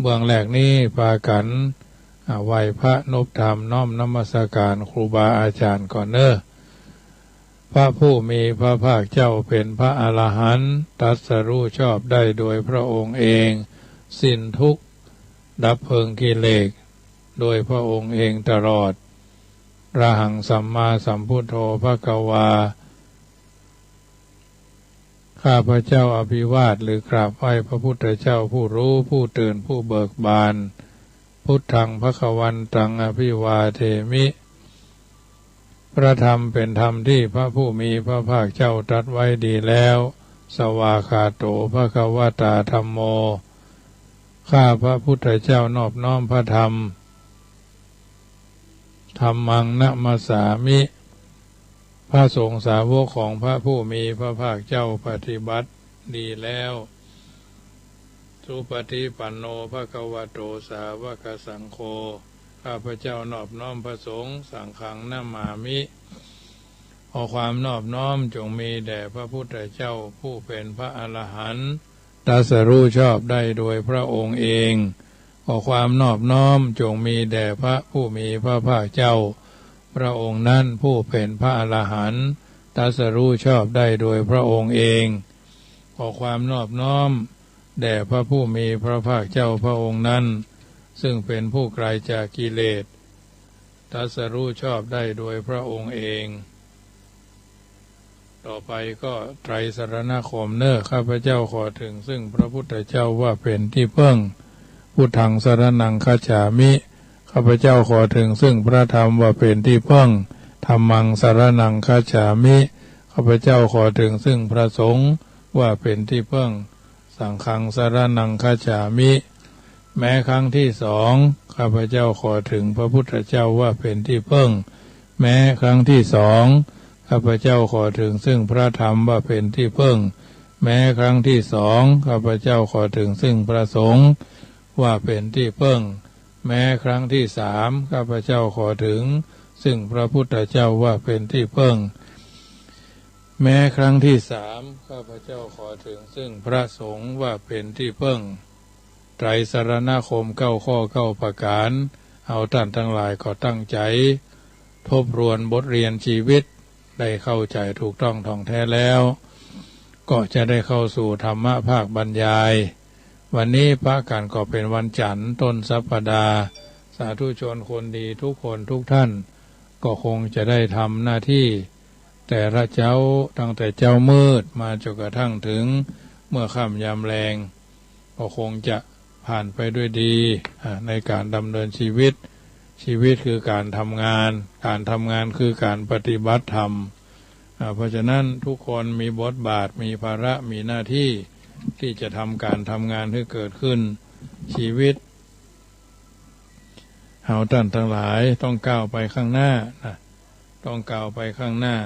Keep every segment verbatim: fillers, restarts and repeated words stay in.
เบื้องแรกนี้ปากั๋น อ่า ไหว้พระนบธรรมน้อมนมัสการครูบาอาจ๋ารย์ก่อนเน้อ พระผู้มีพระภาคเจ้าเป๋นพระอรหันต์ ตรัสรู้ชอบได้โดยพระองค์เอง สิ้นทุกข์ ดับเพลิงกิเลสโดยพระองค์เองตลอด อะระหังสัมมาสัมพุทโธภะคะวา ข้าพเจ้าอภิวาทหรือกราบไหว้พระพุทธเจ้าผู้รู้ผู้ตื่นผู้เบิกบาน พุทธังภะคะวันตังอภิวาเทมิ พระธรรมเป๋นธรรมตี้พระผู้มีพระภาคเจ้าตรัสไว้ดีแล้ว สวากขาโตภะคะวะตาธัมโม ข้าพระพุทธเจ้านอบน้อมพระธรรม ธัมมังนะมัสสามิ พระสงฆ์สาวกของพระผู้มีพระภาคเจ้าปฏิบัติดีแล้ว สุปฏิปันโนภะคะวะโตสาวกสังโฆ ข้าพเจ้านอบน้อมพระสงฆ์ สังฆังนะมามิ ขอความนอบน้อมจงมีแด่พระพุทธเจ้าผู้เป๋นพระอรหันต์ ตรัสรู้ชอบได้โดยพระองค์เอง ขอความนอบน้อมจงมีแด่พระผู้มีพระภาคเจ้า พระองค์นั้นผู้เป๋นพระอรหันต์ ตรัสรู้ชอบได้โดยพระองค์เอง ขอความนอบน้อมแด่พระผู้มีพระภาคเจ้าพระองค์นั้น ซึ่งเป๋นผู้ไกลจากกิเลส ตรัสรู้ชอบได้โดยพระองค์เอง ต่อไปก็ไตรสรณคมเน้อ ข้าพเจ้าขอเถิงซึ่งพระพุทธเจ้าว่าเป๋นตี้เปิ้ง พุทธังสรณังคัจฉามิ ข้าพเจ้าขอเถิงซึ่งพระธรรมว่าเป๋นตี้เปิ้ง ธัมมังสรณังคัจฉามิ ข้าพเจ้าขอเถิงซึ่งพระสงฆ์ว่าเป๋นตี้เปิ้ง สังฆังสรณังคัจฉามิ แม้ครั้งที่สอง ข้าพเจ้าขอเถิงพระพุทธเจ้าว่าเป๋นตี้เปิ้ง แม้ครั้งที่สอง ข้าพเจ้าขอเถิงซึ่งพระธรรมว่าเป๋นตี้เปิ้ง แม้ครั้งที่สอง ข้าพเจ้าขอเถิงซึ่งพระสงฆ์ว่าเป๋นตี้เปิ้ง แม้ครั้งที่สาม ข้าพเจ้าขอเถิงซึ่งพระพุทธเจ้าว่าเป๋นตี้เปิ้ง แม้ครั้งที่สาม ข้าพเจ้าขอเถิงซึ่งพระสงฆ์ว่าเป๋นตี้เปิ้ง ไตรสรณคมเก้าข้อเก้าประก๋าน เอาต้านตังหลายก็ตั้งใจ๋ ทบทวนบทเรียนชีวิต ได้เข้าใจ๋ถูกต้องถ่องแท้แล้ว ก็จะได้เข้าสู่ธรรมะภาคบรรยาย วันนี้ปะกั๋นก็เป๋นวันจั๋นทร์ต้นสัปดาห์ สาธุชนคนดีทุกคนทุกท่าน ก็คงจะได้ทำหน้าตี้ แต่ละเจ๊า ตั้งแต่เจ๊ามืดมาจ๋นกระทั่งเถิงเมื่อค่ำยามแลง ก็คงจะผ่านไปด้วยดี อ่า ในก๋านดำเนินชีวิต ชีวิตคือก๋านทำงาน ก๋านทำงานคือก๋านปฏิบัติธรรม อ่า เพราะฉะนั้นทุกคนมีบทบาท มีภาระ มีหน้าตี้ ตี้จะทำก๋านทำงานหื้อเกิดขึ้น ชีวิต เฮาต้านตังหลายต้องก้าวไปข้างหน้านะ ต้องก้าวไปข้างหน้า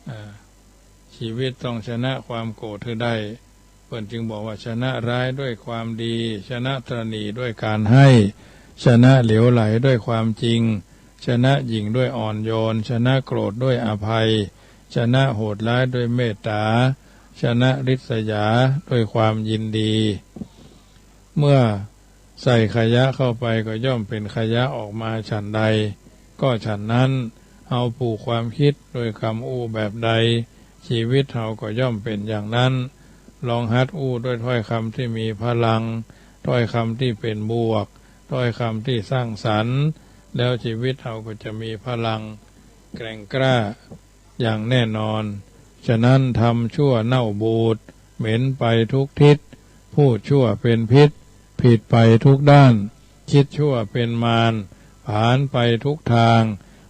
อ่า ชีวิตต้องชนะความโกรธหื้อได้ เปิ้นจึงบอกว่า ชนะร้ายด้วยความดี ชนะตระหนี่ด้วยการให้ ชนะเหลวไหลด้วยความจริง ชนะหยิ่งด้วยอ่อนโยน ชนะโกรธด้วยอภัย ชนะโหดร้ายด้วยเมตตา ชนะริษยาด้วยความยินดี เมื่อใส่ขยะเข้าไปก็ย่อมเป๋นขยะออกมาฉันใด ก็ฉันนั้น เฮาผูกความกึ๊ดด้วยกำอู้แบบใด ชีวิตเฮาก็ย่อมเป๋นอย่างนั้น ลองหัดอู้ด้วยถ้อยกำตี้มีพลัง ถ้อยกำตี้เป๋นบวก ถ้อยกำตี้สร้างสรรค์ แล้วชีวิตเฮาก็จะมีพลังแกร่งกล้า อย่างแน่นอน ฉะนั้นทำชั่วเน่าบูด เหม็นไปทุกทิศ พูดชั่วเป๋นพิษ ผิดไปทุกด้าน คิดชั่วเป๋นมาร ผลาญไปทุกทาง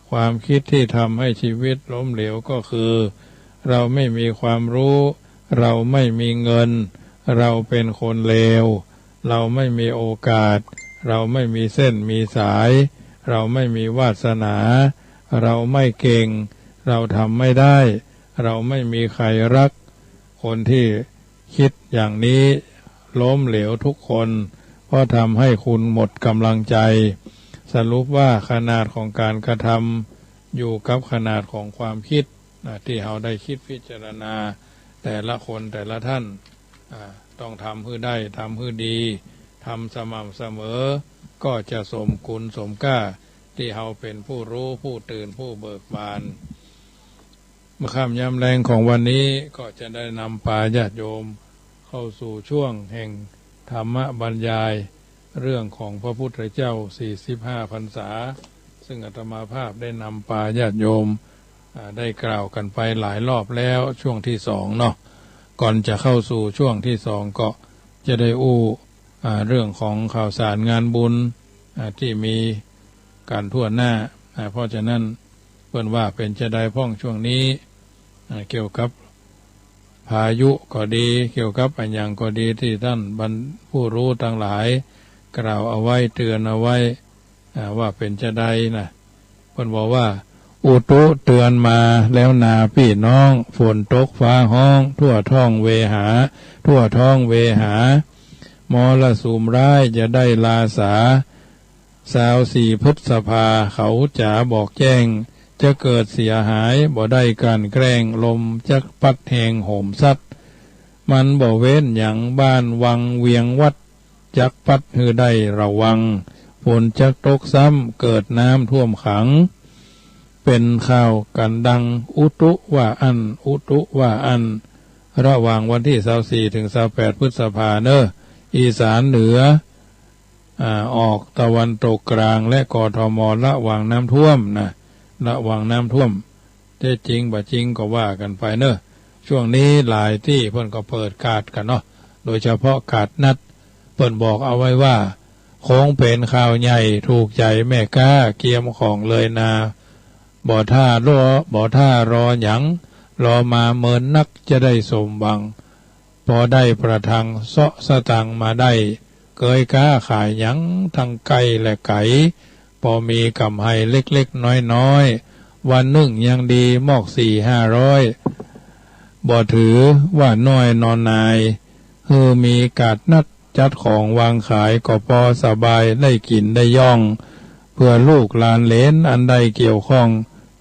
ความกึ๊ดตี้ทำให้ชีวิตล้มเหลวก็คือ เราไม่มีความรู้ เราไม่มีเงิน เราเป๋นคนเลว เราไม่มีโอกาส เราไม่มีเส้นมีสาย เราไม่มีวาสนา เราไม่เก่ง เราทำไม่ได้ เราไม่มีใครรัก คนตี้กึ๊ดอย่างนี้ล้มเหลวทุกคน เพราะทำให้คุณหมดกำลังใจ สรุปว่าขนาดของก๋านกระทำอยู่กับขนาดของความกึ๊ดนะ ตี้เฮาได้กึ๊ดพิจารณา แต่ละคนแต่ละท่าน อ่า ต้องทำหื้อได้ ทำหื้อดี ทำสม่ำเสมอ ก็จะสมคุณสมค่าตี้เฮาเป๋นผู้ฮู้ ผู้ตื่น ผู้เบิกบาน เมื่อค่ำยามแลงของวันนี้ก็จะได้นำปาญาติโยมเข้าสู่ช่วงแห่งธรรมบรรยาย เรื่องของพระพุทธเจ้าสี่สิบห้าพรรษา ซึ่งอาตมาภาพได้นำปาญาติโยม อ่า ได้กล่าวกั๋นไปหลายรอบแล้ว ช่วงที่สองเนาะ ก่อนจะเข้าสู่ช่วงที่สองก็จะได้อู้ อ่า เรื่องของข่าวสารงานบุญ อ่า ตี้มีกั๋นทั่วหน้า อ่า เพราะฉะนั้นเปิ้นว่าเป๋นจาใดพ่องช่วงนี้ อ่า เกี่ยวกับพายุก็ดี เกี่ยวกับอะหยังก็ดี ตี้ต้านบรร ผู้ฮู้ตังหลายกล่าวเอาไว้ เตือนเอาไว้ อ่า ว่าเป๋นจาใดนะ เปิ้นบอกว่า อุตุเตือนมาแล้วนาปี้น้อง ฝนตกฟ้าฮ้อง ทั่วท้องเวหา ทั่วท้องเวหา มรสุมร้ายจะได้ราษา ซาวสี่พฤษภาเขาจ๋าบอกแจ้ง จะเกิดเสียหาย บ่ได้กลั่นแกล้ง ลมจักปั๊ดแฮงโหมซัด มันบ่เว้นหยัง บ้านวังเวียงวัด จักปั๊ดหื้อได้ระวัง ฝนจักตกซ้ำ เกิดน้ำท่วมขัง เป๋นข่าวกั๋นดัง อุตุว่าอั้น อุตุว่าอั้น ระหว่างวันตี้ซาวสี่เถิงซาวแปดพฤษภาเน่อ อีสานเหนือ อ่า ออกตะวันตกกลางและ กทม ระวังน้ำท่วมนะ ระวังน้ำท่วม จะจริงบ่จริงก็ว่ากั๋นไปเน่อ ช่วงนี้หลายตี้เปิ้นก็เปิดกาดกั๋นเนาะ โดยเฉพาะกาดนัด เปิ้นบอกเอาไว้ว่า คงเป๋นข่าวใหญ่ถูกใจ๋แม่ก๊า เกียมของเลยนา บ่ท่ารอ บ่ท่ารอหยัง รอมาเมินนัก จะได้สมหวัง ปอได้ประทังเซาะสตางค์มาได้ เกยก๊าขายหยังตังใก้และไก๋ ปอมีก๋ำไรเล็กๆ น้อยๆ วันนึ่งยังดีมอกสี่ห้าร้อย บ่ถือว่าน้อยนอนนาย หื้อมีก๋าดนัดจัดของวางขาย ก็ปอสบายได้กิ๋นได้ย่อง เปื้อลูกหลานเหลนอันได้เกี่ยวข้อง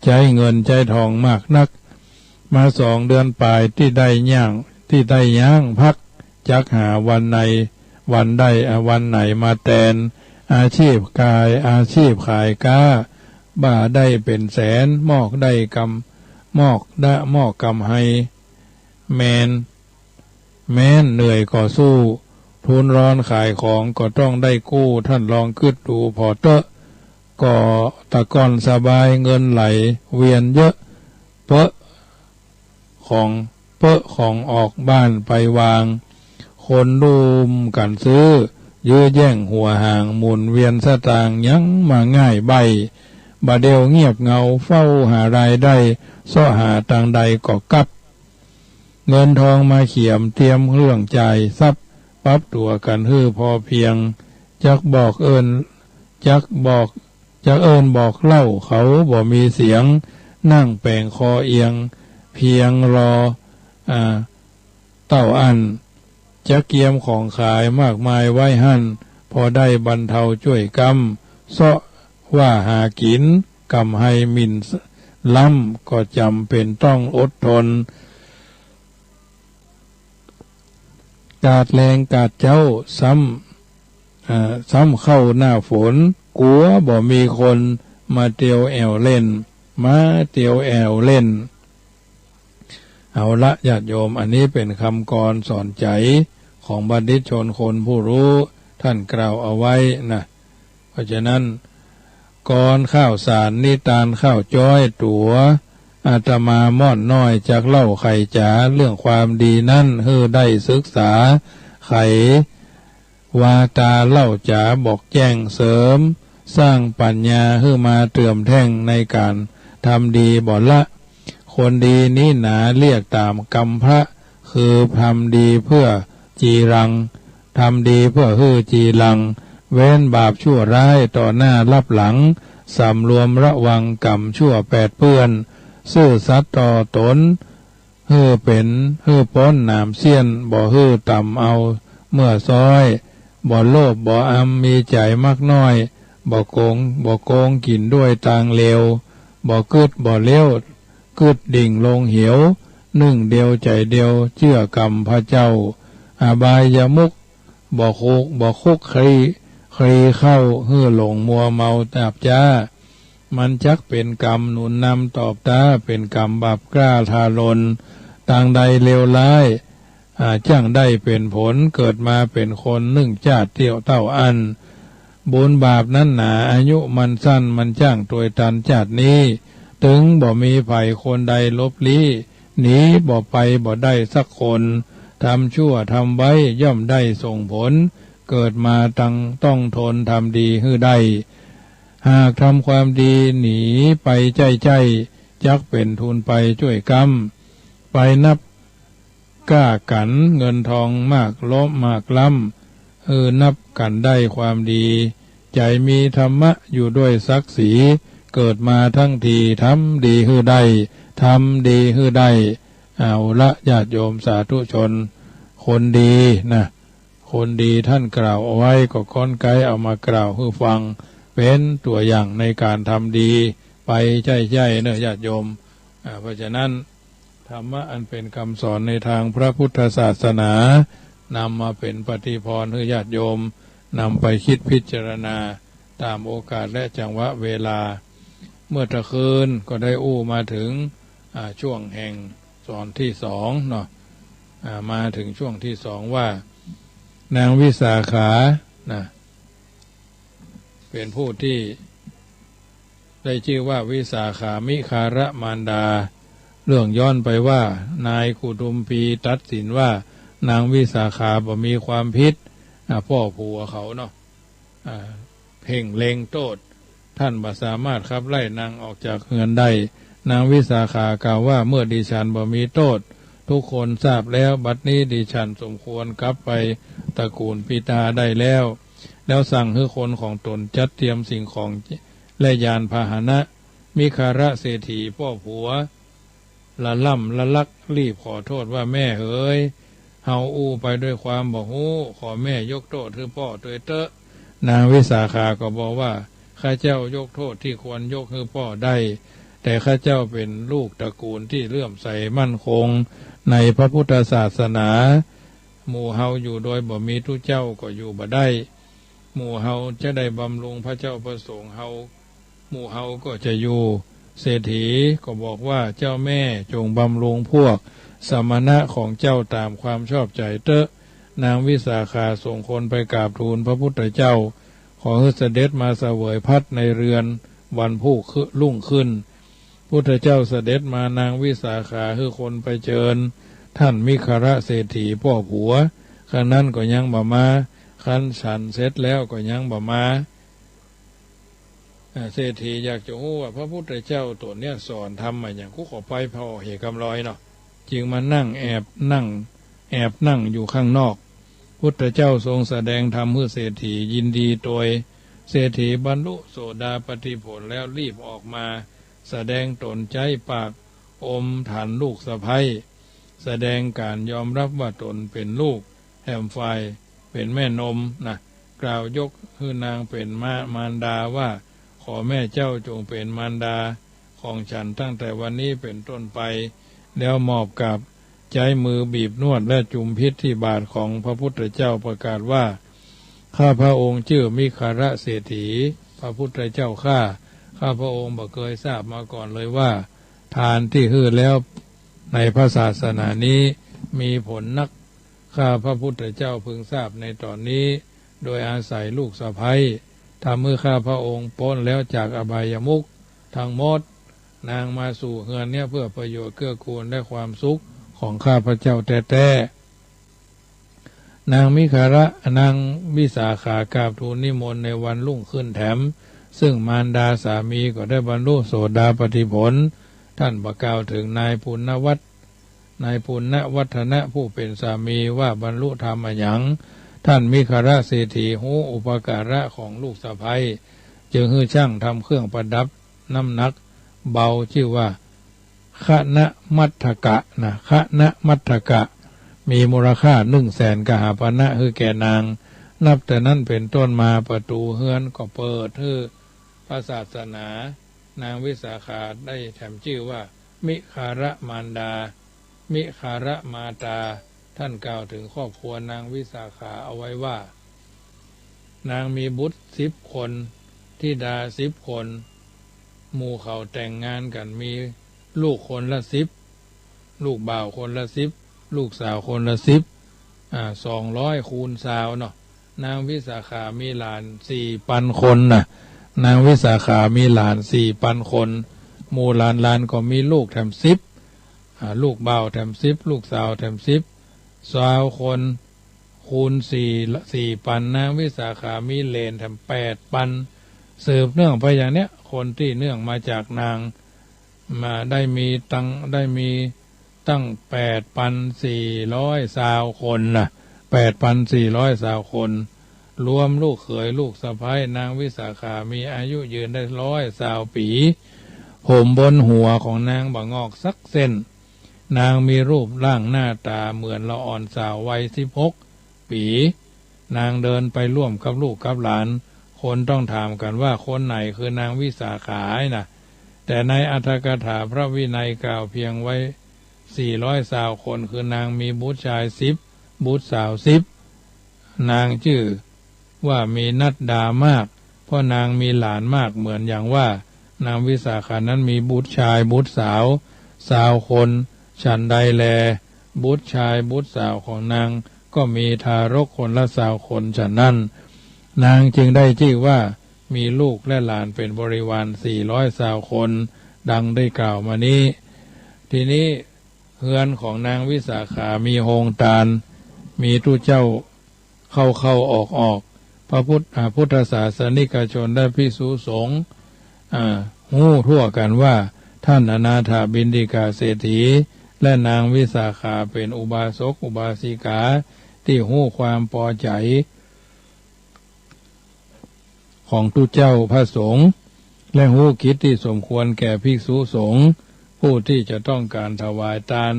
ใจ๊เงินใจ๊ทองมากนัก มาสองเดือนป๋ายตี้ได้ย่าง ตี้ได้ย้างพัก จักหาวันไหน วันได้ อ่ะ วันไหนมาแตน อาชีพกาย อาชีพขายก๊า บ่าได้เป๋นแสน มอกได้ก๋ำ มอกได้ มอกก๋ำไร แม่น แม้นเหนื่อยก็สู้ ทุนรอนขายของก็ต้องได้กู้ ท่านลองกึ๊ดดูผ่อเต๊อะ ก็ตะก่อนสบายเงินไหลเวียนเยอะ เป๊อะของ เป๊อะของออกบ้านไปวาง คนลุ่มกั๋นซื้อ ยื้อแย่งหัวหาง หมุนเวียนสตางค์ยังมาง่ายใบ้ บ่าเดี่ยวเงียบเหงา เฝ้าหารายได้ เซาะหาตางใดก็กั๊บ เงินทองมาเขียม เตรียมเรื่องจ่ายทรัพย์ ปรับตั๋วกั๋นหื้อพอเพียง จักบอกเอิ้น จักบอก จักเอิ้นบอกเล่า เขาบ่มีเสียง นั่งแป๋งคอเอียง เพียงรอ อ่า เต้าอั้น จักเกียมของขายมากมายไว้หั้น พอได้บรรเทาจ้วยก๊ำ เซาะว่าหากิ๋น ก๋ำไรหมิ่นล้ำ ก็จ๋ำเป๋นต้องอดทน กาดแลงกาดเจ๊า ซ้ำ อ่า ซ้ำเข้าหน้าฝน กั๋วบ่มีคนมาเตียวแอ่วเล่น มาเตียวแอ่วเล่น เอาละญาติโยม อันนี้เป๋นกำกรสอนใจ๋ของบัณฑิตชนคนผู้ฮู้ ท่านกล่าวเอาไว้นะ เพราะฉะนั้น กรข่าวสารนิตานข้าวจ้อยตั๋ว อาตมาม่อนน้อยจักเล่าไขจ๋า เรื่องความดีนั้นหื้อได้ศึกษา ไขวาต๋าเล่าจ๋าบอกแจ้ง เสริมสร้างปัญญาหื้อมาเติมแท่ง ในก๋านทำดีบ่ละ คนดีนี้หนาเรียกต๋ามกำพระ คือทำดีเปื้อจีรัง ทำดีเปื้อหื้อจีรัง เว้นบาปชั่วร้ายต่อหน้าลับหลัง สำรวมระวังก๋รรมชั่วแปดเปื้อน ซื่อสัตย์ต่อต๋น หื้อเป๋น หื้อป๊นหนามเสี้ยน บ่หื้อต่ำเอาเมื่อซ้อย บ่โลภ บ่อำ มีใจ๋มักน้อย บ่โก๋ง บ่โก๋ง กิ๋นด้วยตางเลว บ่กึ๊ด บ่เลี้ยว กึ๊ดดิ่งลงเหว นึ่งเดียวใจ๋เดียว เจื้อกรรมพระเจ้า อบายมุข บ่คุก บ่คุกคลี คลีเข้าหื้อหลงมัวเมาหยาบจ๊า มันจักเป๋นกรรมหนุนนำตอบต๊า เป๋นกรรมบาปกล้าทารุณ ตางใดเลวร้าย อ่า จั้งได้เป๋นผล เกิดมาเป๋นคนนึ่งจ๊าติเต้าอั้น บุญบาปนั้นหนา อายุมันสั้น มันจั้งตวยตันจ๊าตินี้ ตึงบ่มีใผคนใดหลบลี้ หนีบ่ไปบ่ได้สักคน ทำชั่วทำไว้ย่อมได้ส่งผล เกิดมาตังต้องทนทำดีหื้อได้ หากทำความดีหนีไปใจ้ๆ จักเป๋นทุนไปจ้วยก๊ำ ไปนับ ก๊ากั๋นเงินทองมากล้นมากล้ำ หื้อนับกั๋นได้ความดี ใจ๋มีธรรมะอยู่ด้วยศักดิ์ศรี เกิดมาทั้งทีทำดีหื้อได้ ทำดีหื้อได้ เอาละญาติโยมสาธุชน คนดีนะ คนดีท่านกล่าวเอาไว้ ก็ค่อนใก๊เอามากล่าวหื้อฟัง เป๋นตั๋วอย่างในก๋านทำดีไปใจ้ๆ เน่อญาติโยม อ่า เพราะฉะนั้น ธรรมะอันเป๋นกำสอนในตางพระพุทธศาสนา นำมาเป๋นปฏิภรณ์หื้อญาติโยม นำไปกึ๊ดพิจารณาต๋ามโอกาสและจังหวะเวลา เมื่อตะคืนก็ได้อู้มาเถิง อ่า ช่วงแห่งต๋อนตี้สองเนาะ อ่า มาเถิงช่วงตี้สองว่า นางวิสาขา นะ เป๋นผู้ตี้ได้จื้อว่าวิสาขา มิคารมารดา เรื่องย้อนไปว่า นายกุดุมพีตัดสินว่า นางวิสาขาบ่มีความผิด อ่า ป้อผัวเขาเนาะ อ่า เพ่งเล็งโต้ษ ต้านบ่สามารถขับไล่นางออกจากเฮือนได้ นางวิสาขากล่าวว่า เมื่อดิฉันบ่มีโต้ษ ทุกคนทราบแล้ว บัดนี้ดิฉันสมควรกลับไปตระกูลปิตาได้แล้ว แล้วสั่งหื้อคนของต๋นจัดเตรียมสิ่งของและยานพาหนะ มิคารเศรษฐีป้อผัว ละล่ำละลักรีบขอโต้ษว่า แม่เหย เฮาอู้ไปด้วยความบ่ฮู้ ขอแม่ยกโต้ษหื้อป้อตวยเต๊อะ นางวิสาขาก็บอกว่า ข้าเจ้ายกโต้ษตี้ควรยกหื้อป้อได้ แต่ข้าเจ้าเป๋นลูกตระกูลตี้เลื่อมใสมั่นคงในพระพุทธศาสนา หมู่เฮาอยู่โดยบ่มีตุ๊เจ้าก็อยู่บ่ได้ หมู่เฮาจะได้บำรุงพระเจ้าพระสงฆ์เฮา หมู่เฮาก็จะอยู่ เศรษฐีก็บอกว่า เจ้าแม่จงบำรุงพวกสมณะของเจ้าต๋ามความชอบใจ๋เต๊อะ นางวิสาขาส่งคนไปกราบทูลพระพุทธเจ้า ขอหื้อเสด็จมาเสวยภัตตาหารในเรือนวันพุธรุ่งขึ้น พุทธเจ้าเสด็จมา นางวิสาขาหื้อคนไปเจิญ ต้านมิคารเศรษฐีป้อผัว ครั้นนั้นก็ยังบ่มา ครั้นฉันเสร็จแล้วก็ยังบ่มา อ่า เศรษฐีอยากจะฮู้ว่าพระพุทธเจ้าต๋นเนี่ยสอนธรรมะหยัง กูขอไปผ่อเหกำลอยเนาะ จึงมานั่งแอบนั่ง แอบนั่งอยู่ข้างนอก พุทธเจ้าทรงแสดงธรรมหื้อเศรษฐียินดีตวย เศรษฐีบรรลุโสดาปัตติผลแล้วรีบออกมา แสดงต๋นใจ๊ปากอมฐานลูกสะใภ้ แสดงก๋านยอมรับว่าต๋นเป๋นลูกแหมฝ่ายเป๋นแม่นมนะ กล่าวยกหื้อนางเป๋นมะ มารดาว่า ขอแม่เจ้าจงเป๋นมารดาของฉันตั้งแต่วันนี้เป๋นต้นไป แล้วมอบกราบ ใจ๊มือบีบนวดและจุมพิษตี้บาทของพระพุทธเจ้าประกาศว่า ข้าพระองค์จื้อมิคารเศรษฐี พระพุทธเจ้าข้า ข้าพระองค์บ่เกยทราบมาก่อนเลยว่า ทานตี้หื้อแล้วในพระศาสนานี้มีผลนัก ข้าพระพุทธเจ้าพึงทราบในต๋อนนี้ โดยอาศัยลูกสะใภ้ ทำหื้อข้าพระองค์ป๊นแล้วจากอบายมุขทั้งหมด นางมาสู่เฮือนเนี่ยเพื่อประโยชน์เกื้อกูลและความสุขของข้าพเจ้าแต๊ๆ นางมิคาร นางวิสาขากราบทูลนิมนต์ในวันรุ่งขึ้นแถม ซึ่งมารดาสามีก็ได้บรรลุโสดาปัตติผล ต้านบ่กล่าวเถิงนายปุณณวัฒน์ นายปุณณวัฒนะผู้เป๋นสามีว่าบรรลุธรรมอะหยัง ต้านมิคารเศรษฐีฮู้อุปการะของลูกสะใภ้ จึงหื้อช่างทำเครื่องประดับน้ำหนักเบาจื้อว่า คณมัตถกะนะ คณมัตถกะ มีมูลค่าหนึ่งแสนกหาปณะหื้อแก่นาง นับแต่นั้นเป๋นต้นมาประตู๋เฮือนก็เปิดหื้อพระศาสนา นางวิสาขาได้แถมจื้อว่า มิคารมารดา มิคารมาตา ท่านกล่าวถึงครอบครัวนางวิสาขาเอาไว้ว่า นางมีบุตรสิบคน ธิดาสิบคน หมู่เขาแต่งงานกั๋น มีลูกคนละสิบ ลูกบ่าวคนละสิบ ลูกสาวคนละสิบ อ่า สองร้อยคูณซาวเนาะ นางวิสาขามีหลานสี่ปันคนน่ะ นางวิสาขามีหลานสี่ปันคน หมู่หลานๆ ก็มีลูกแถมสิบ อ่า ลูกบ่าวแถมสิบ ลูกสาวแถมสิบ ซาวคน คูณสี่ สี่ปัน นางวิสาขามีเหลนแถมแปดปัน สืบเนื่องไปอย่างเนี้ย คนตี้เนื่องมาจากนาง มาได้มีตั้ง ได้มีตั้งแปดปันสี่ร้อยซาวคนน่ะ แปดปันสี่ร้อยซาวคน รวมลูกเขยลูกสะใภ้ นางวิสาขามีอายุยืนได้ร้อยซาวปี๋ ผมบนหัวของนางบ่หงอกสักเส้น นางมีรูปร่างหน้าต๋าเหมือนละอ่อนสาววัยสิบหกปี๋ นางเดินไปร่วมกับลูกกับหลาน คนต้องถามกั๋นว่าคนไหนคือนางวิสาขาน่ะ แต่ในอรรถกถาพระวินัยกล่าวเพียงไว้สี่ร้อยซาวคน คือนางมีบุตรชายสิบ บุตรสาวสิบ นางจื้อว่ามีนัดดามาก เพราะนางมีหลานมาก เหมือนอย่างว่านางวิสาขานั้นมีบุตรชายบุตรสาวซาวคน ฉันใดแล บุตรชายบุตรสาวของนางก็มีทารกคนละซาวคน ฉะนั้น นางจึงได้จื้อว่ามีลูกและหลานเป๋นบริวารสี่ร้อยซาวคน ดังได้กล่าวมานี้ ทีนี้เฮือนของนางวิสาขามีโฮงตาน มีตุ๊เจ้าเข้าๆ ออกๆ พระพุทธ อ่า พุทธศาสนิกชนและภิกษุสงฆ์ อ่า ฮู้ทั่วกั๋นว่าท่านอนาถบิณฑิกะเศรษฐี และนางวิสาขาเป๋นอุบาสกอุบาสิกาตี้ฮู้ความปอใจ๋ ของตุ๊เจ้าพระสงฆ์ และฮู้กิจตี้สมควรแก่ภิกษุสงฆ์ ผู้ตี้จะต้องก๋านถวายตาน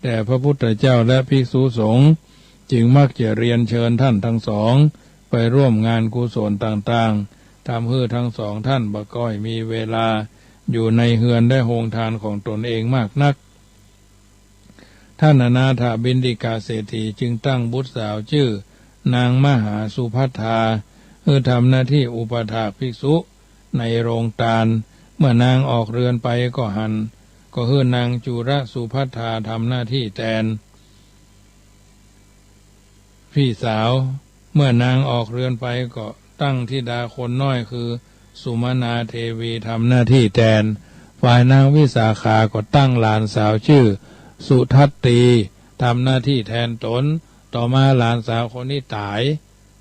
แด่พระพุทธเจ้าและภิกษุสงฆ์ จึงมักจะเรียนเชิญท่านทั้งสองไปร่วมงานกุศลต่างๆ ทำหื้อทั้งสองท่านบ่ก้อยมีเวลาอยู่ในเฮือนและโฮงตานของตนเองมากนัก ท่านอนาถบิณฑิกะเศรษฐีจึงตั้งบุตรสาวจื้อนางมหาสุภัททา หื้อทำหน้าตี้อุปัฏฐากภิกษุในโฮงตาน เมื่อนางออกเฮือนไปก็หัน ก็หื้อนางจุลสุภัททาทำหน้าตี้แตน ปี้สาว เมื่อนางออกเฮือนไปก็ตั้งธิดาคนน้อยคือสุมนาเทวีทำหน้าตี้แตน ฝ่ายนางวิสาขาก็ตั้งหลานสาวจื้อสุทัตตีทำหน้าตี้แตนตน ต่อมาหลานสาวคนนี้ต๋าย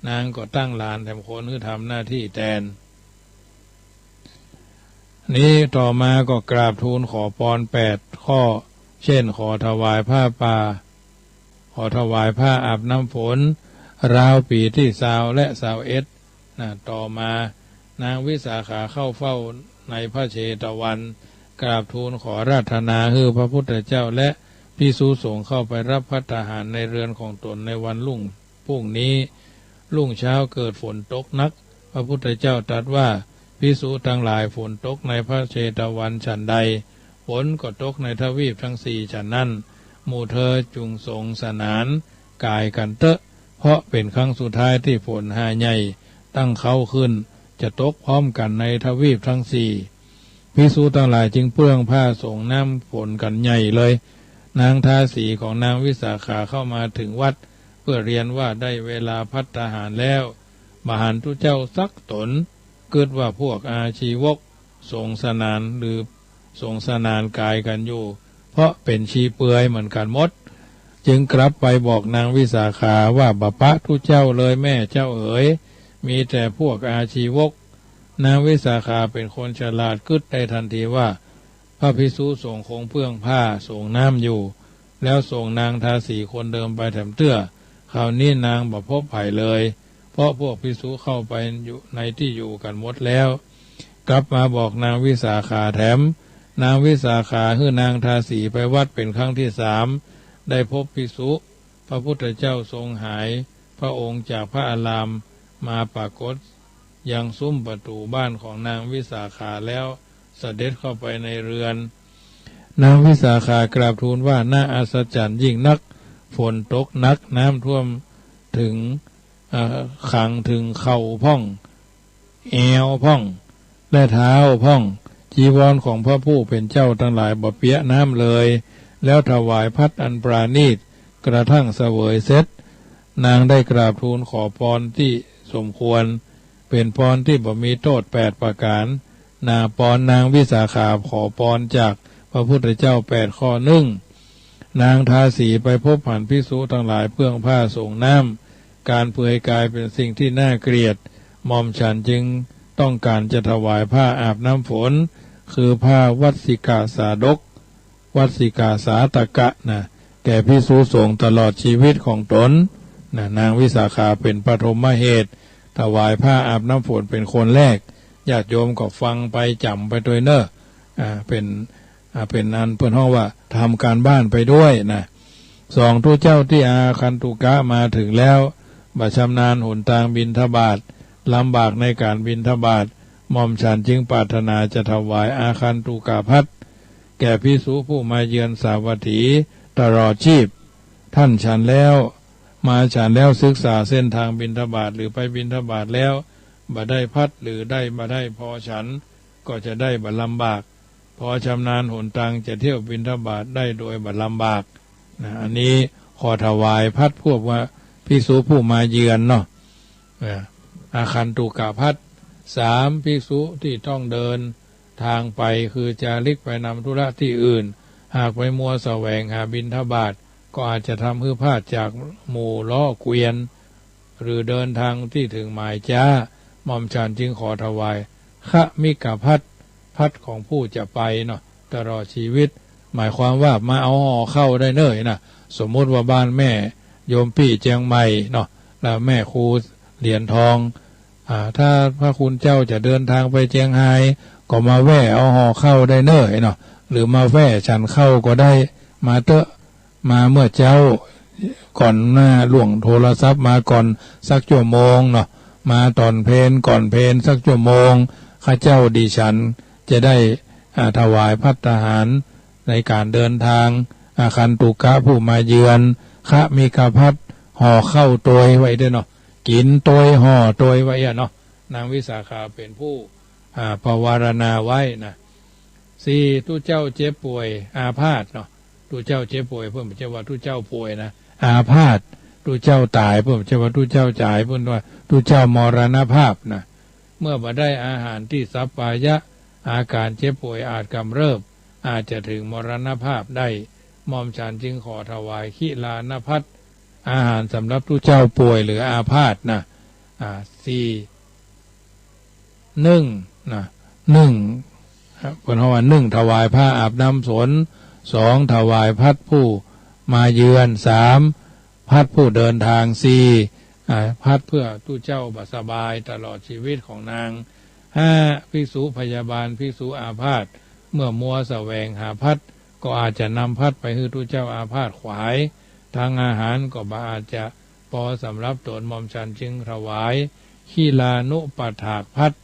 นางก็ตั้งหลานแถมคนหื้อทำหน้าตี้แตน นี้ต่อมาก็กราบทูลขอปอนแปดข้อ เช่น ขอถวายผ้าป่า ขอถวายผ้าอาบน้ำฝน ราวปี๋ตี้ซาวและซาวเอ็ด นะ ต่อมานางวิสาขาเข้าเฝ้าในพระเชตวัน กราบทูลขออาราธนาหื้อพระพุทธเจ้าและภิกษุสงฆ์เข้าไปรับภัตตาหารในเฮือนของตนในวันรุ่ง พรุ่งนี้ รุ่งเช้าเกิดฝนตกหนัก พระพุทธเจ้าตรัสว่า ภิกษุทั้งหลาย ฝนตกในพระเชตวันฉันใด ฝนก็ตกในทวีปทั้งสี่ฉันนั้น หมู่เธอจุ่งสงสนานก๋ายกั๋นเต๊อะ เพราะเป๋นครั้งสุดท้ายตี้ฝนหาใหญ่ตั้งเค้าขึ้น จะตกพร้อมกั๋นในทวีปทั้งสี่ ภิกษุทั้งหลายจึงเปื้องผ้าสงน้ำฝนกั๋นใหญ่เลย นางทาสีของนางวิสาขาเข้ามาถึงวัด เพื่อเรียนว่าได้เวลาภัตตาหารแล้ว บ่หันตุ๊เจ้าสักต๋น กึ๊ดว่าพวกอาชีวกสงสนานหรือสงสนานก๋ายกั๋นอยู่ เพราะเป๋นชีเปลือยเหมือนกั๋นหมด จึงกลับไปบอกนางวิสาขาว่า บ่ปะตุ๊เจ้าเลยแม่เจ้าเอ๋ย มีแต่พวกอาชีวก นางวิสาขาเป๋นคนฉลาด กึ๊ดได้ทันทีว่า พระภิกษุสงฆ์คงเปื้องผ้าสงน้ำอยู่ แล้วส่งนางทาสีคนเดิมไปแถมเตื้อ คราวนี้นางบ่พบใผเลย เพราะพวกภิกษุเข้าไปอยู่ในตี้อยู่กั๋นหมดแล้ว กลับมาบอกนางวิสาขาแถม นางวิสาขาหื้อนางทาสีไปวัดเป๋นครั้งตี้สาม ได้พบภิกษุ พระพุทธเจ้าทรงหายพระองค์จากพระอารามมาปรากฏ ยังซุ้มประตู๋บ้านของนางวิสาขาแล้วเสด็จเข้าไปในเฮือน นางวิสาขากราบทูลว่า น่าอัศจรรย์ยิ่งนัก ฝนตกหนัก น้ำท่วมเถิง เอ่อ ขังเถิงเข่าพ่อง แอวพ่อง และเท้าพ่อง จีวรของพระผู้เป๋นเจ้าตังหลายบ่เปียะน้ำเลย แล้วถวายภัตตาร์อันปราณีต กระทั่งเสวยเสร็จ นางได้กราบทูลขอปอนตี้สมควร เป๋นปอนตี้บ่มีโต้ษแปดประก๋าน นาปอนนางวิสาขาขอปอนจากพระพุทธเจ้าแปดข้อ นึ่ง นางทาสีไปพบหันภิกษุตังหลายเปื้องผ้าสงน้ำ ก๋านเปลือยก๋ายเป๋นสิ่งตี้น่าเกลียด หม่อมฉันจึงต้องก๋านจะถวายผ้าอาบน้ำฝน คือผ้าวัสสิกาสาดก วัสสิกาสาตกะนะ แก่ภิกษุสงฆ์ตลอดจีวิตของตนนะ นางวิสาขาเป๋นปฐมเหตุ ถวายผ้าอาบน้ำฝนเป๋นคนแรก ญาติโยมก็ฟังไปจ๋ำไปตวยเน่อ อ่า เป๋น อ่า เป๋นอันเปิ้นฮ้องว่าทำการบ้านไปด้วยนะ สอง ตุ๊เจ้าตี้อาคันตุกะมาเถิงแล้ว บ่ชำนาญหนตางบิณฑบาต ลำบากในก๋านบิณฑบาต หม่อมฉันจึงปรารถนาจะถวายอาคันตุกะภัตตาร์ แก่ภิกษุผู้มาเยือนสาวัตถีตลอดจีบ ต้านฉันแล้ว มาฉันแล้วศึกษาเส้นตางบิณฑบาต หรือไปบิณฑบาตแล้ว บ่ได้ภัตตาร์ หรือได้บ่ได้พอฉัน ก็จะได้บ่ลำบาก พอชำนาญหนตางจะเที่ยวบิณฑบาตได้โดยบ่ลำบากนะ อันนี้ขอถวายภัตตาร์พวกว่าภิกษุผู้มาเยือนเนาะ เอ่อ อาคันตุกะภัตตาร์ สาม ภิกษุตี้ต้องเดินตางไป คือจาริกไปนำธุระตี้อื่น หากไปมัวแสวงหาบิณฑบาต ก็อาจจะทำหื้อพลาดจากหมู่ล้อเกวียน หรือเดินตางตี้เถิงหมายจ๊า หม่อมฉันจึงขอถวาย คมิกะภัตตาร์ ภัตตาร์ของผู้จะไปเนาะ ตลอดจีวิต หมายความว่ามาเอาห่อข้าวได้เน่อนะ สมมุติว่าบ้านแม่โยมปี้เจียงใหม่เนาะ แล้วแม่ครูเหรียญทอง อ่า ถ้าพระคุณเจ้าจะเดินตางไปเจียงฮาย ก็มาแว่เอาห่อข้าวได้เน่อเนาะ หรือมาแว่ฉันข้าวก็ได้ มาเต๊อะ มาเมื่อเจ๊า ก่อนหน้าล่วงโทรศัพท์มาก่อนสักชั่วโมงเนาะ มาต๋อนเพลก่อนเพลสักชั่วโมง ข้าเจ้าดิฉันจะได้ อ่า ถวายภัตตาหารในก๋านเดินตาง อาคันตุกะผู้มาเยือน คมิกะภัตตาร์ ห่อข้าวตวยไว้เต๊อะเนาะ กิ๋นตวยห่อตวยไว้อะเนาะ นางวิสาขาเป๋นผู้ อ่า ปวารณาไว้นะ สี่ ตุ๊เจ้าเจ็บป่วยอาพาธเนาะ ตุ๊เจ้าเจ็บป่วย เปิ้นบ่ใจ้ว่าตุ๊เจ้าป่วยนะ อาพาธ ตุ๊เจ้าต๋าย เปิ้นบ่ใจ้ว่าตุ๊เจ้าต๋าย เปิ้นว่าตุ๊เจ้ามรณภาพนะ เมื่อบ่ได้อาหารตี้สัปปายะ อาก๋านเจ็บป่วยอาจกำเริบ อาจจะเถิงมรณภาพได้ หม่อมฉันจึงขอถวายคิลานะภัตตาร์ อาหารสำหรับตุ๊เจ้าป่วยหรืออาพาธนะ อ่า สี่ นึ่งนะ นึ่ง เปิ้นฮ้องว่า นึ่ง ถวายผ้าอาบน้ำฝน สอง ถวายภัตตาร์ผู้มาเยือน สาม ภัตตาร์ผู้เดินตาง สี่ อ่า ภัตตาร์เปื้อตุ๊เจ้าบ่สบายตลอดจีวิตของนาง ห้า ภิกษุพยาบาลภิกษุอาพาธ เมื่อมัวแสวงหาภัตตาร์ ก็อาจจะนำภัตตาร์ไปหื้อตุ๊เจ้าอาพาธขวาย ตางอาหารก็บ่อาจจะปอสำหรับตน หม่อมฉันจึงถวาย คิลานุปัฏฐากภัตตาร์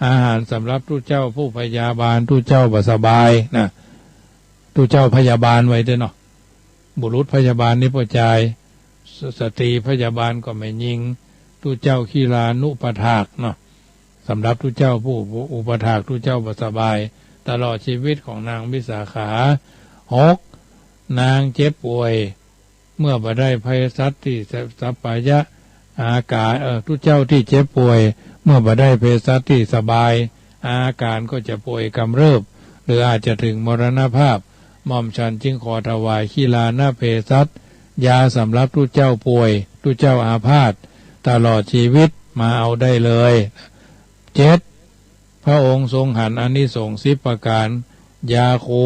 อาหารสำหรับตุ๊เจ้าผู้พยาบาลตุ๊เจ้าบ่สบายนะ ตุ๊เจ้าพยาบาลไว้เต๊อะเนาะ บุรุษพยาบาลนี่ป้อจาย ส- สตรีพยาบาลก็แม่ญิง ตุ๊เจ้าคิลานุปัฏฐากเนาะ สำหรับตุ๊เจ้าผู้อุปัฏฐากตุ๊เจ้าบ่สบาย ตลอดจีวิตของนางวิสาขา หก นางเจ็บป่วย เมื่อบ่ได้เภสัชตี้สัปปายะ อาก๋าน เอ่อ ตุ๊เจ้าตี้เจ็บป่วย เมื่อบ่ได้เภสัชตี้สบาย อาก๋านก็จะป่วยกำเริบ หรืออาจจะเถิงมรณภาพ หม่อมฉันจึงขอถวายคิลานะเภสัช ยาสำหรับตุ๊เจ้าป่วย ตุ๊เจ้าอาพาธ ตลอดจีวิต มาเอาได้เลย เจ็ด พระองค์ทรงหันอานิสงส์สิบประก๋าน ยาคู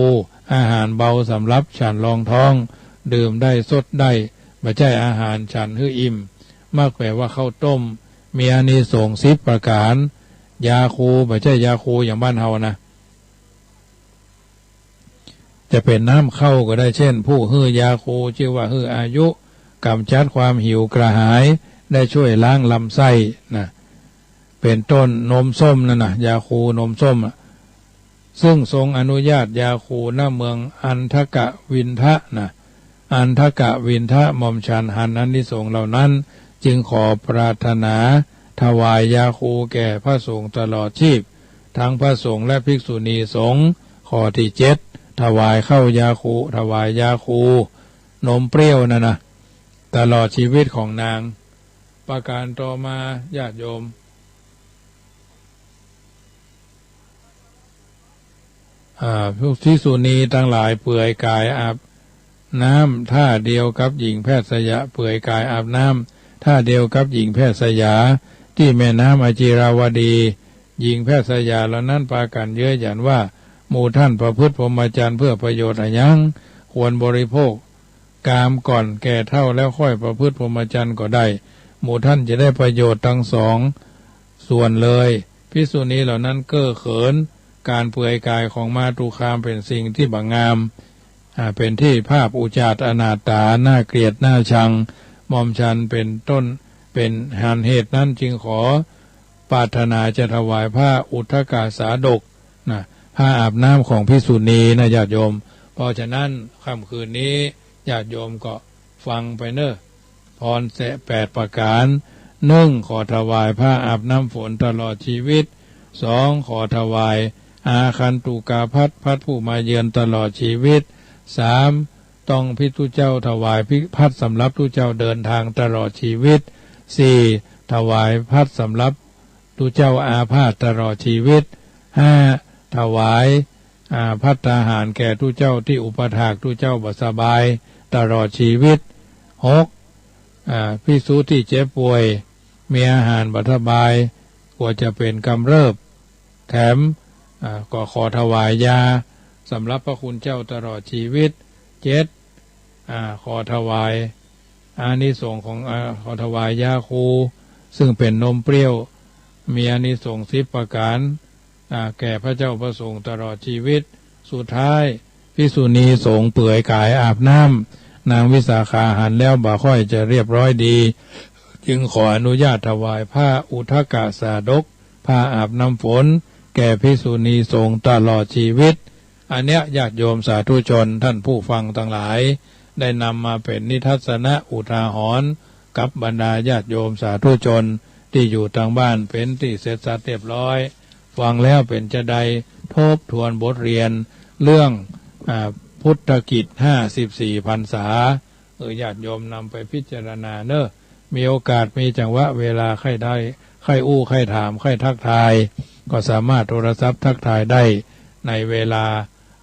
อาหารเบาสำหรับฉันรองท้อง ดื่มได้ซดได้ บ่ใจ้อาหารฉันหื้ออิ่ม มักแปลว่าข้าวต้ม มีอานิสงส์สิบประก๋าน ยาคู บ่ใจ้ยาคูอย่างบ้านเฮานะ จะเป๋นน้ำข้าวก็ได้ เจ้น ผู้หื้อยาคูชื่อว่าหื้ออายุ ก๋ำจัดความหิวกระหาย ได้ช่วยล้างลำไส้นะ เป๋นต้นนมส้มนั่นนะ ยาคูนมส้มอะ ซึ่งทรงอนุญาตยาคู ณ เมืองอันทกวินทะนะ อันทกวินทะหม่อมฉันหันอานิสงส์เหล่านั้น จึงขอปรารถนาถวายยาคูแก่พระสงฆ์ตลอดชีพ ทั้งพระสงฆ์และภิกษุณีสงฆ์ ข้อที่เจ็ด ถวายข้าวยาคู ถวายยาคู นมเปรี้ยวนั่นนะ ตลอดชีวิตของนาง ประการต่อมา ญาติโยม อ่า พวกภิกษุณีทั้งหลายเปลือยกายอาบน้ำท่าเดียวกับหญิงแพทย์สยา เปลือยกายอาบน้ำท่าเดียวกับหญิงแพทย์สยา ตี้แม่น้ำอจิราวดี หญิงแพทย์สยาเหล่านั้นปากั๋นเย้ยหยันว่า หมู่ท่านประพฤติพรหมจรรย์เพื่อประโยชน์อะหยัง ควรบริโภคกามก่อนแก่เฒ่าแล้วค่อยประพฤติพรหมจรรย์ก็ได้ หมู่ท่านจะได้ประโยชน์ทั้งสองส่วนเลย ภิกษุณีเหล่านั้นเก้อเขินก๋านเปลือยกายของมาตุคาม เป๋นสิ่งตี้บ่งาม อ่า เป๋นตี้ภาพอุจจารอนาถา น่าเกลียดน่าชัง หม่อมฉันเป๋นต้น เป๋นหันเหตุนั้นจึงขอปรารถนาจะถวายผ้าอุทกสาดกนะ ผ้าอาบน้ำของภิกษุณีนะญาติโยม เพราะฉะนั้นค่ำคืนนี้ญาติโยมก็ฟังไปเน่อ พรแสะแปดประการ หนึ่ง ขอถวายผ้าอาบน้ำฝนตลอดชีวิต สอง ขอถวายอาคันตุกาภัตร ภัตรผู้มาเยือนตลอดชีวิต สาม ต้องภิกษุเจ้าถวายภิ ภัตรสำหรับตุ๊เจ้าเดินทางตลอดชีวิต สี่ ถวายภัตรสำหรับตุ๊เจ้าอาพาธตลอดชีวิต ห้า ถวาย อ่า ภัตตาหารแก่ตุ๊เจ้าตี้อุปถากตุ๊เจ้าบ่สบายตลอดชีวิต หก อ่า ภิกษุตี้เจ็บป่วย มีอาหารบ่สบาย กลัวจะเป๋นกำเริบ แถม อ่า ก็ขอถวายยาสำหรับพระคุณเจ้าตลอดชีวิต เจ็ด อ่า ขอถวายอานิสงส์ของ อ่า ขอถวายยาคู ซึ่งเป๋นนมเปรี้ยว มีอานิสงส์สิบประการ อ่า แก่พระเจ้าพระสงฆ์ตลอดชีวิต สุดท้าย ภิกษุณีสงฆ์เปลือยกายอาบน้ำ นางวิสาขาหันแล้วบ่ค่อยจะเรียบร้อยดี จึงขออนุญาตถวายผ้าอุทกสาดก ผ้าอาบน้ำฝน แก่ภิกษุณีสงฆ์ตลอดชีวิต อันเนี้ยญาติโยมสาธุชนท่านผู้ฟังทั้งหลาย ได้นำมาเป๋นนิทัศนะอุทาหรณ์ กับบรรดาญาติโยมสาธุชนตี้อยู่ตางบ้านเป๋นตี้เสร็จสัดเรียบร้อย ฟังแล้วเป๋นจาใด ทบทวนบทเรียนเรื่อง อ่า พุทธกิจห้าสิบสี่พรรษา เออ ญาติโยมนำไปพิจารณาเน่อ มีโอกาสมีจังหวะเวลาใค่ได้ ใค่อู้ใค่ถาม ใค่ทักทาย ก็สามารถโทรศัพท์ทักทายได้ในเวลา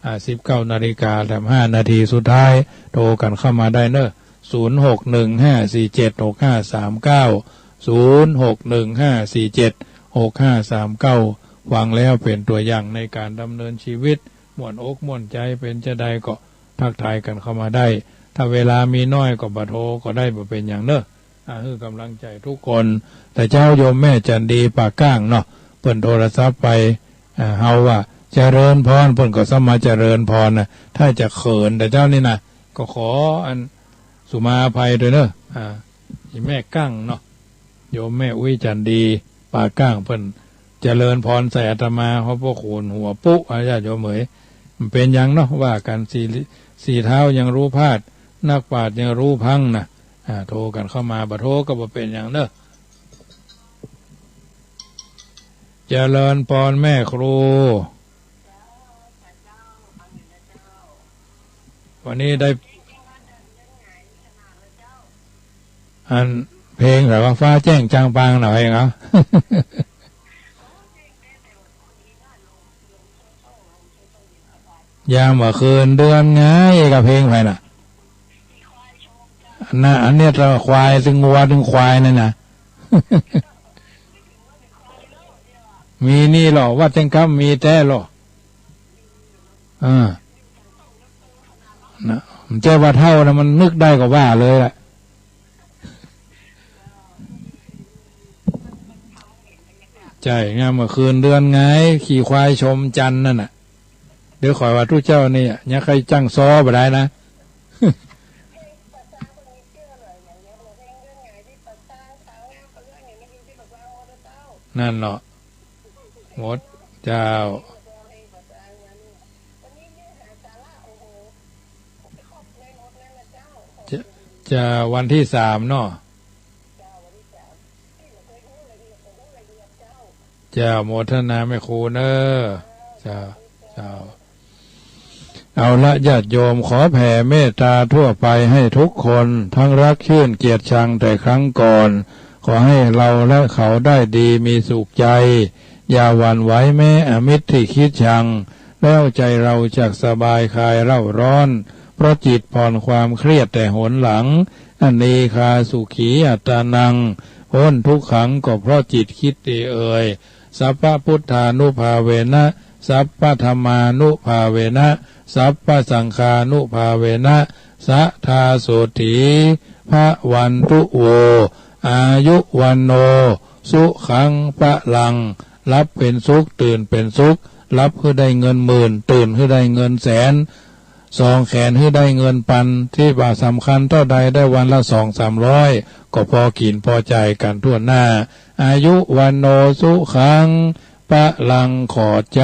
อ่า สิบเก้านาฬิกาแถมห้านาทีสุดท้าย โทรกั๋นเข้ามาได้เน่อ ศูนย์หกหนึ่งห้าสี่เจ็ดหกห้าสามเก้า ศูนย์หกหนึ่งห้าสี่เจ็ดหกห้าสามเก้า ฟังแล้วเป๋นตั๋วอย่างในก๋านดำเนินชีวิต ม่วนอกม่วนใจ๋ เป๋นจาใดก็ทักทายกั๋นเข้ามาได้ ถ้าเวลามีน้อยก็บ่โทรก็ได้ บ่เป๋นหยังเน่อ อ่า หื้อก๋ำลังใจ๋ทุกคน แต่เจ้าโยมแม่จันดีป่าก้างเนาะ เปิ้นโทรศัพท์ไป อ่า เฮาว่า เจริญพร เปิ้นก็สามารถเจริญพรนะ ถ้าจะเขินแต่เจ้านี่นะ ก็ขออันสุมาอภัยตวยเน่อ อ่า อีแม่ก้างเนาะ โยมแม่อุ๊ยจันดี ป่าก้าง เปิ้นเจริญพรใส่อาตมา ขอบพระคุณหัวปุ๊ อ่า ญาติโยมเอ๋ย บ่เป๋นหยังเนาะ ว่ากั๋น สี่ สี่เท้ายังรู้พลาด นักปราชญ์ยังรู้พลั้งนะ อ่า โทรกั๋นเข้ามา บ่โทรก็บ่เป๋นหยังเน่อ เจริญพรแม่ครู วันนี้ได้ อันเพลงอะไรวะ ฟ้าแจ้งจางปางหน่อยเหรอ ยามเมื่อคืนเดือนไง กับเพลงใผน่ะ อันน่ะ อันเนี้ย ควาย ตึงวัว ตึงควายนั่นน่ะ มีนี่เหรอ วัดแจ้งกำมีแต๊เหรอ อ่า นะ มันใจ้ว่าเฒ่านะ มันนึกได้ก็ว่าเลยแหละ ใจ้ งามเมื่อคืนเดือนไง ขี่ควายชมจันทร์นั่นน่ะ เดี๋ยวข้อยว่าตุ๊เจ้านี่ยังใค่จั้งซอบ่ได้นะ นั่นเนาะ หมด เจ้า วันนี้เนื้อหาสาระ โอ้โห ครบเลยหมดเลยละเจ้า จ้า วันตี้สามเนาะ เจ้า โมทนาแม่ครูเน้อ เจ้า เจ้า เอาละญาติโยม ขอแผ่เมตตาทั่วไปให้ทุกคน ทั้งรักชื่นเกลียดชังแต่ครั้งก่อน ขอให้เราและเขาได้ดีมีสุขใจ อย่าหวั่นไหวแม้อมิตรที่คิดชัง แล้วใจเราจักสบายคลายเร่าร้อน เพราะจิตผ่อนความเครียดแต่หนหลัง อเนกาสุขีอัตตานัง พ้นทุกขังก็เพราะจิตคิดดีเอ่ย สัพพะพุทธานุภาเวนะ สัพพะธัมมานุภาเวนะ สัพพะสังฆานุภาเวนะ สะทาโสตถี ภะวันตุโว อายุ วัณโณ สุขัง พะลัง หลับเป๋นสุข ตื่นเป๋นสุข หลับหื้อได้เงินหมื่น ตื่นหื้อได้เงินแสน ส่องแขนหื้อได้เงินปัน ตี้บ่าสำคัญเต้าใด ได้วันละสองสามร้อย ก็ปอกิ๋นปอจ่ายกั๋นถ้วนหน้า อายุ วัณโณ สุขัง พะลัง ขอบใจ๋